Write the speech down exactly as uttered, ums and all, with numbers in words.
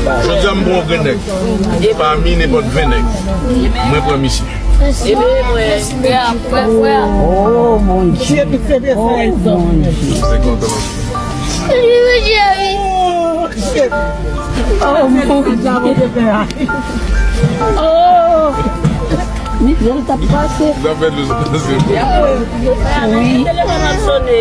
Jodi a m pran yon grenn nèg. Pami nenpòt ven nèg, mwen pran misye. Ebe mwen. Frè, frè, frè. Oh, Bondye. Oh, Bondye. Se kontan. Oh, Bondye. Oh, mizè l t ap pase. Zafè dlo sa pase. Wi. Telefòn ap sone.